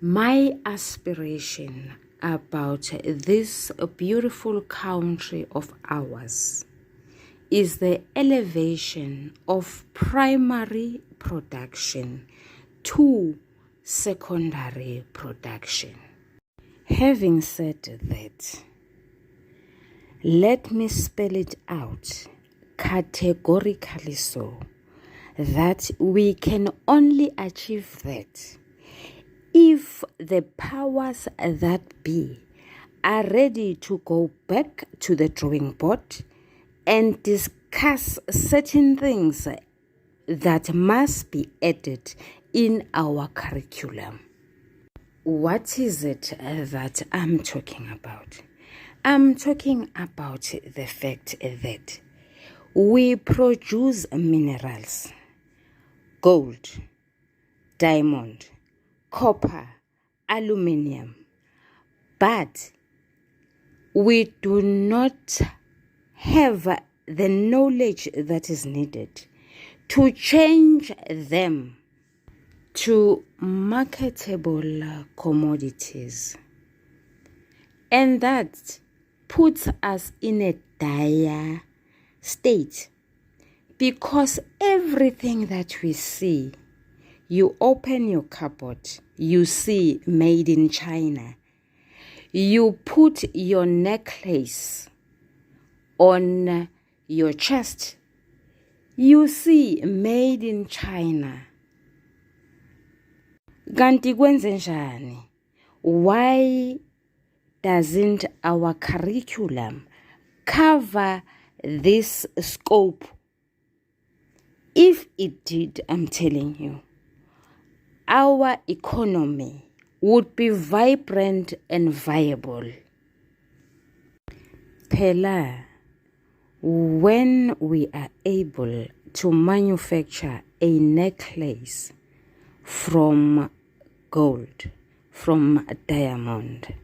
My aspiration about this beautiful country of ours is the elevation of primary production to secondary production. Having said that, let me spell it out categorically so that we can only achieve that if the powers that be are ready to go back to the drawing board and discuss certain things that must be added in our curriculum. What is it that I'm talking about? I'm talking about the fact that we produce minerals, gold, diamond, copper, aluminium, but we do not have the knowledge that is needed to change them to marketable commodities. And that puts us in a dire state because everything that we see, you open your cupboard, you see made in China. You put your necklace on your chest, you see made in China. Kanti kwenzenjani? Why doesn't our curriculum cover this scope? If it did, I'm telling you, our economy would be vibrant and viable. Phela, when we are able to manufacture a necklace from gold, from diamond,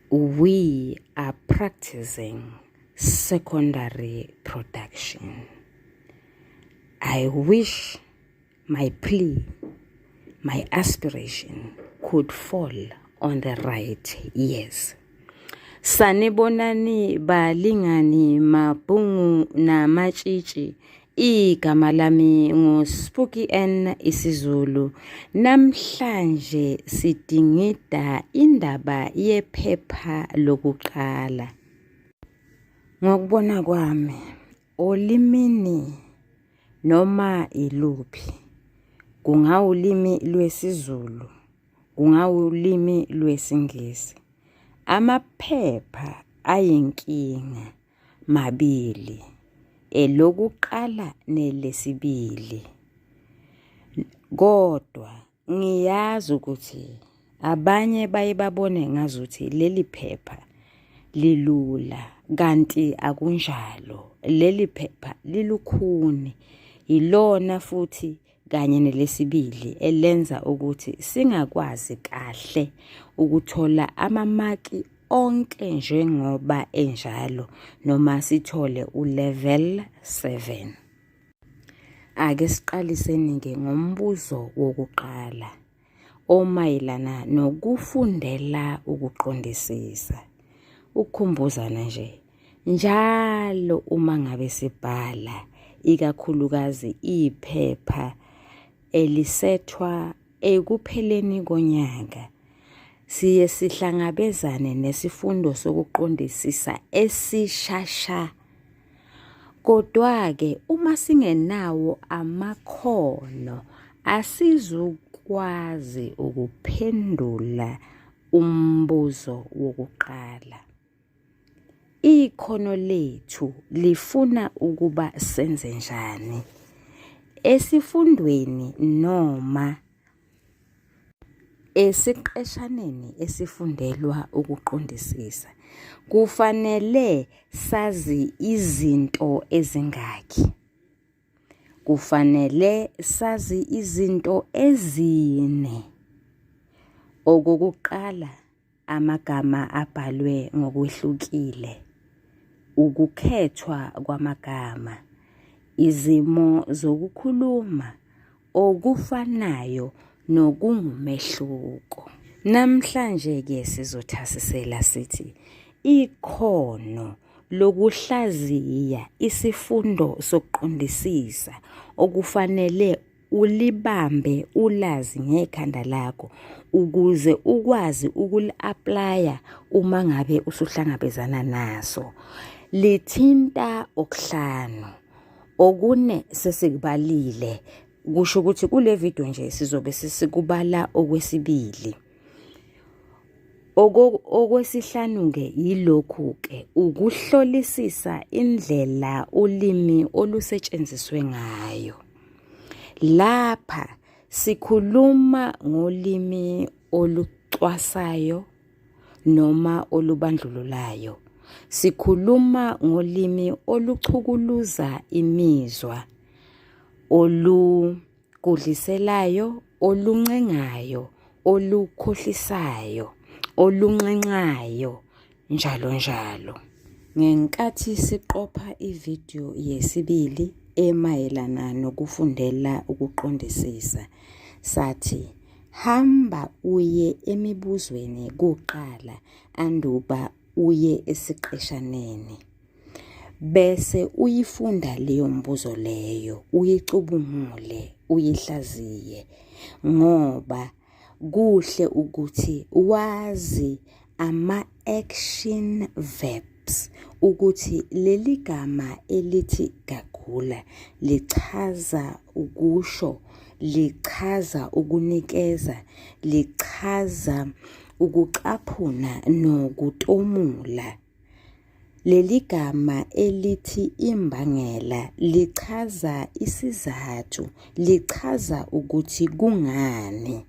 we are practicing secondary production. I wish my plea, my aspiration could fall on the right ears. Sanibonani balingani, mabhungu namatshitshi. Igama lami nguSpooky N isiZulu. Namhlanje sidingida indaba yephepha lokuqala. Ngokubona kwami, olimini noma iluphi, kungawulimi lwesiZulu, kungawulimi lwesiNgisi, amaphepha ayinkinga mabili, elokuqala nelesibili. Kodwa ngiyazi ukuthi abanye baye babone ngazuthi leli phepha lilula, kanti akunjalo. Leli phepha lilukhuni, yilona futhi kanye nelesibili elenza ukuthi singakwazi kahle ukuthola amamaki onke njengoba enjalo noma sithole u-level 7. Ake siqaliseni-ke ngombuzo wokuqala omayelana nokufundela ukuqondisisa. Ukukhumbuzana nje, njalo uma ngabe sibhala, ikakhulukazi iphepha elisethwa ekupheleni konyaka, siye sihlangabezane nesifundo sokuqondisisa esishasha. Kodwa-ke uma singenawo amakhono, asizukwazi ukuphendula umbuzo wokuqala. Ikhono lethu lifuna ukuba senze njani esifundweni noma esiqeshaneni esifundelwa ukuqondisisa? Kufanele sazi izinto ezingaki? Kufanele sazi izinto ezine. Okokuqala, amagama abhalwe ngokwehlukile, ukukhethwa kwamagama, izimo zokukhuluma okufanayo nokungumehluko. Namhlanje-ke sizothasisela sithi ikhono lokuhlaziya isifundo sokuqondisisa okufanele ulibambe ulazi ngekhanda lakho ukuze ukwazi ukuli-aplaya uma ngabe usuhlangabezana naso. Lithinta okuhlanu, okune sesikubalile kusho ukuthi kule video nje sizobe sesikubala okwesibili. Okwesihlanu-ke yilokhu-ke ukuhlolisisa indlela ulimi olusetshenziswe ngayo. Lapha sikhuluma ngolimi olucwasayo noma olubandlululayo. Sikhuluma ngolimi oluchukuluza imizwa, olugudliselayo, oluncengayo, olukhohlisayo, olunxenxayo, njalo njalo. Ngenkathi siqopha ividiyo yesibili emayelana nokufundela ukuqondisisa, sathi hamba uye emibuzweni kuqala anduba uye esiqeshaneni. Bese uyifunda leyo mbuzo leyo, uyicubungule, uyihlaziye ngoba Kuhle ukuthi wazi ama-action verbs ukuthi leli gama elithi gagula lichaza ukusho, lichaza ukunikeza, lichaza ukucaphuna nokutomula. Leli gama elithi imbangela lichaza isizathu, lichaza ukuthi kungani.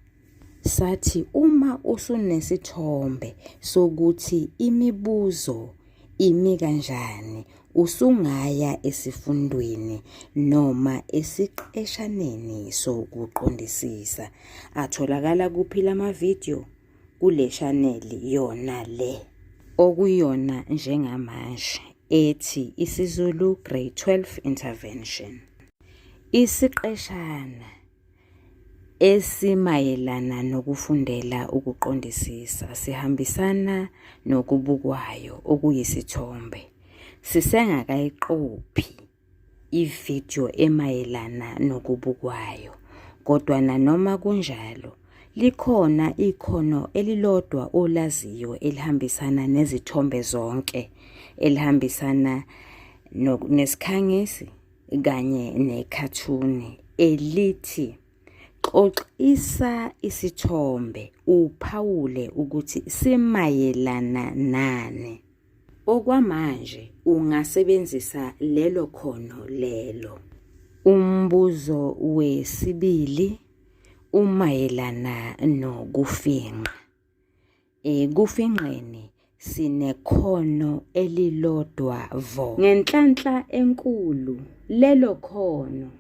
Sathi uma usunesithombe sokuthi imibuzo imi kanjani, usungaya esifundweni noma esiqeshaneni sokuqondisisa. Atholakala kuphi lama-video? Kule shaneli yona le okuyona njengamanje ethi isiZulu Grade 12 Intervention. Isiqeshana esimayelana nokufundela ukuqondisisa sihambisana nokubukwayo okuyisithombe. Sisengakayiqophi ividiyo emayelana nokubukwayo. Kodwa nanoma kunjalo, likhona ikhono elilodwa olaziyo elihambisana nezithombe zonke, elihambisana nesikhangisi kanye nekhathuni elithi xoxisa isithombe uphawule ukuthi simayelana nani. Okwamanje ungasebenzisa lelo khono lelo. Umbuzo wesibili umayelana nokufingqa. Ekufingqeni sinekhono elilodwa vo. Ngenhlanhla enkulu lelo khono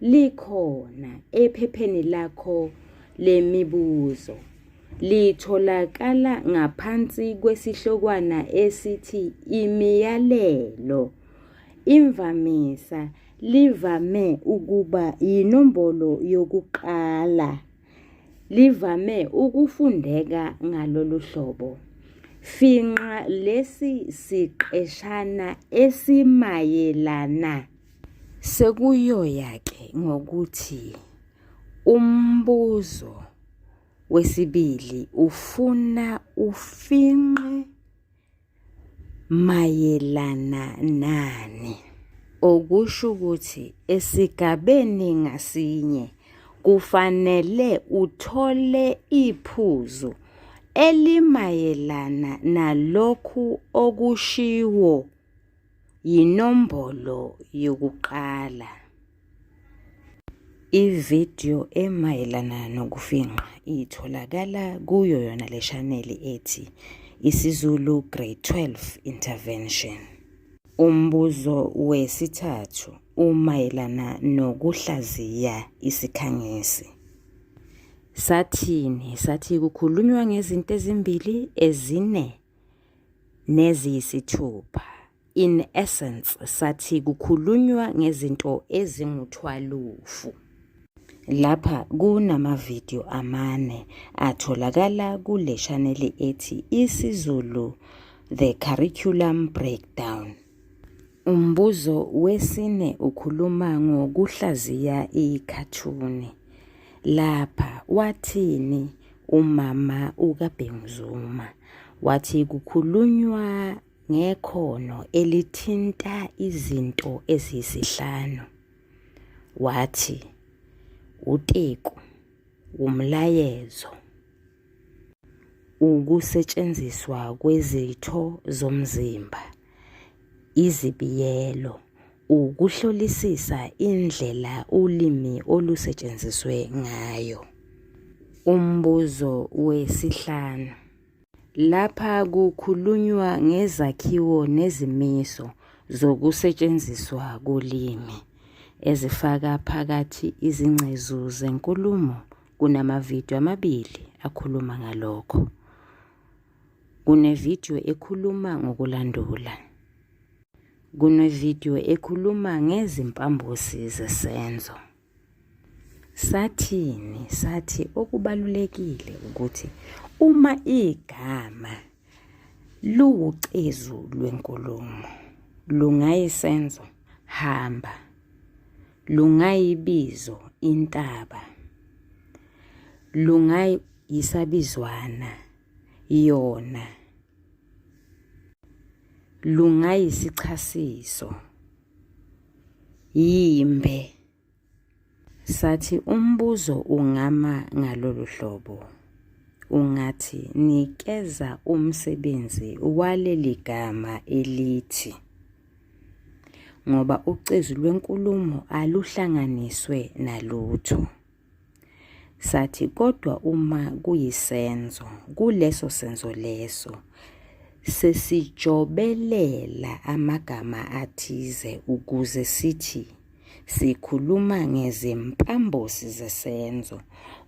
likhona ephepheni lakho lemibuzo. Litholakala ngaphansi kwesihlokwana esithi Imiyalelo. Imvamisa livame ukuba yinombolo yokuqala. Livame ukufundeka ngalolu hlobo. Fingqa lesi siqeshana esimayelana. Sekuyoya-ke ngokuthi umbuzo wesibili ufuna ufinqe mayelana nani. Okusho ukuthi esigabeni ngasinye kufanele uthole iphuzu elimayelana nalokhu okushiwo yinombolo yokuqala. Ividiyo emayelana nokufingqa itholakala kuyo yona le shaneli ethi isiZulu Grade 12 Intervention. Umbuzo wesithathu umayelana nokuhlaziya isikhangisi. Sathini? Sathi kukhulunywa ngezinto ezimbili ezine neziyisithupha. In essence, sathi kukhulunywa ngezinto ezinguthwalufu. Lapha kunamavidiyo amane atholakala kule shaneli ethi isiZulu The Curriculum Breakdown. Umbuzo wesine ukhuluma ngokuhlaziya ikhathuni. Lapha wathini umama ukaBhenguzuma? Wathi kukhulunywa ngekhono elithinta izinto eziyisihlanu. Wathi uteku wumlayezo, ukusetshenziswa kwezitho zomzimba, izibiyelo, ukuhlolisisa indlela ulimi olusetshenziswe ngayo. Umbuzo wesihlanu. Lapha kukhulunywa ngezakhiwo nezimiso zokusetshenziswa kolimi, ezifaka phakathi izingcezu zenkulumo. Kunamavidiyo amabili akhuluma ngalokho. Kunevidiyo ekhuluma ngokulandula. Kunevidiyo ekhuluma ngezimpambosi zesenzo. Sathini? Sathi okubalulekile ukuthi uma igama luwucezu lwenkulumo, lungayisenzo, hamba, lungayibizo, intaba, lungayisabizwana, yona, lungayisichasiso, yimbe. Sathi umbuzo ungama ngalolu hlobo, ungathi nikeza umsebenzi waleli gama elithi ngoba ucezu lwenkulumo aluhlanganiswe nalutho. Sathi kodwa uma kuyisenzo, kuleso senzo leso sesijobelela amagama athize ukuze sithi sikhuluma ngezimpambosi zesenzo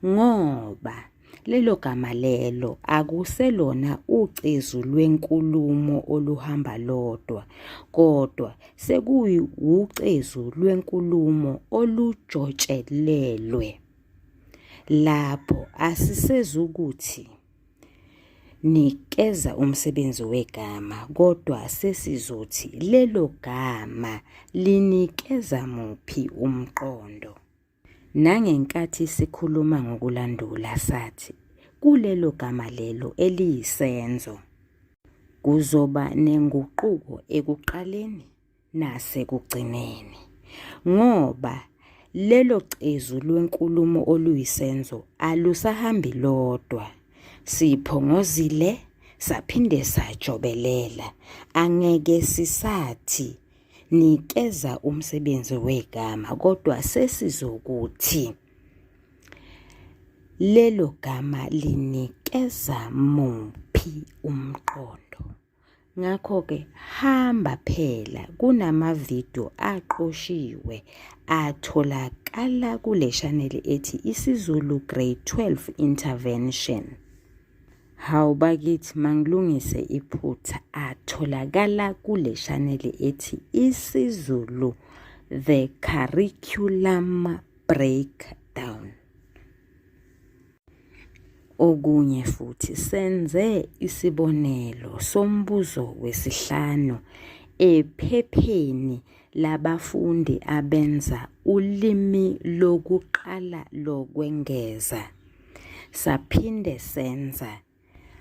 ngoba lelo gama lelo akuselona ucezu lwenkulumo oluhamba lodwa kodwa sekuwucezu lwenkulumo olujotshelelwe. Lapho asisezukuthi nikeza umsebenzi wegama kodwa sesizothi lelo gama linikeza muphi umqondo. Nangenkathi sikhuluma ngokulandula sathi kulelo gama lelo eliyisenzo kuzoba nenguquko ekuqaleni nasekugcineni ngoba lelo cezu lwenkulumo oluyisenzo alusahambi lodwa. Siphongozile saphinde sajobelela, angeke sisathi nikeza umsebenzi wegama kodwa sesizokuthi lelo gama linikeza muphi umqondo. Ngakho-ke hamba phela kunamavidiyo aqoshiwe atholakala kule shaneli ethi isiZulu Grade 12 Intervention. Hawu bakithi mangilungise iphutha atholakala kule shaneli ethi isiZulu The Curriculum Breakdown. Okunye futhi senze isibonelo sombuzo wesihlanu ephepheni labafundi abenza ulimi lokuqala lokwengeza. Saphinde senza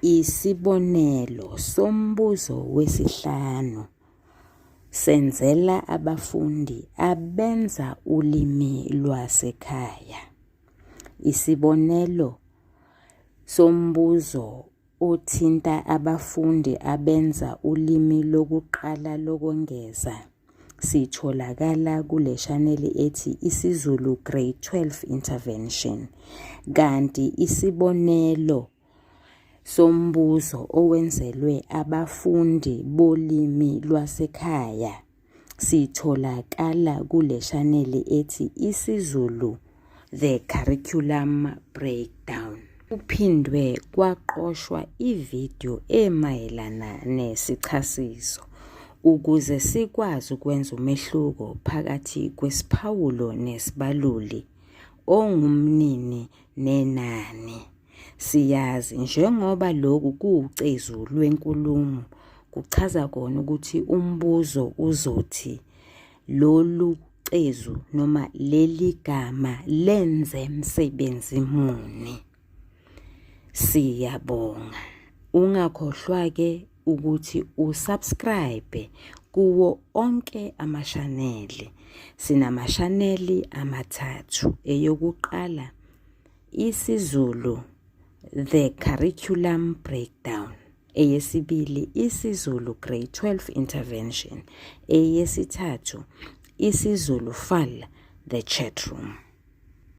isibonelo sombuzo wesihlanu senzela abafundi abenza ulimi lwasekhaya. Isibonelo sombuzo othinta abafundi abenza ulimi lokuqala lokwengeza sitholakala kule shaneli ethi isiZulu Grade 12 Intervention kanti isibonelo sombuzo owenzelwe abafundi bolimi lwasekhaya sitholakala kule shaneli ethi isiZulu The Curriculum Breakdown. Kuphindwe kwaqoshwa ividiyo emayelana nesichasiso ukuze sikwazi ukwenza umehluko phakathi kwesiphawulo nesibaluli. ongumnini nenani. Siyazi njengoba lokhu kuwucezu lwenkulumo kuchaza kona ukuthi umbuzo uzothi lolu cezu noma leli gama lenze msebenzi muni. Siyabonga. Ungakhohlwa-ke ukuthi usubscribe kuwo onke amashaneli. Sinamashaneli amathathu. Eyokuqala isiZulu The Curriculum Breakdown. Eyesibili isiZulu Grade 12 Intervention. Eyesithathu isiZulu FAL The Chat Room.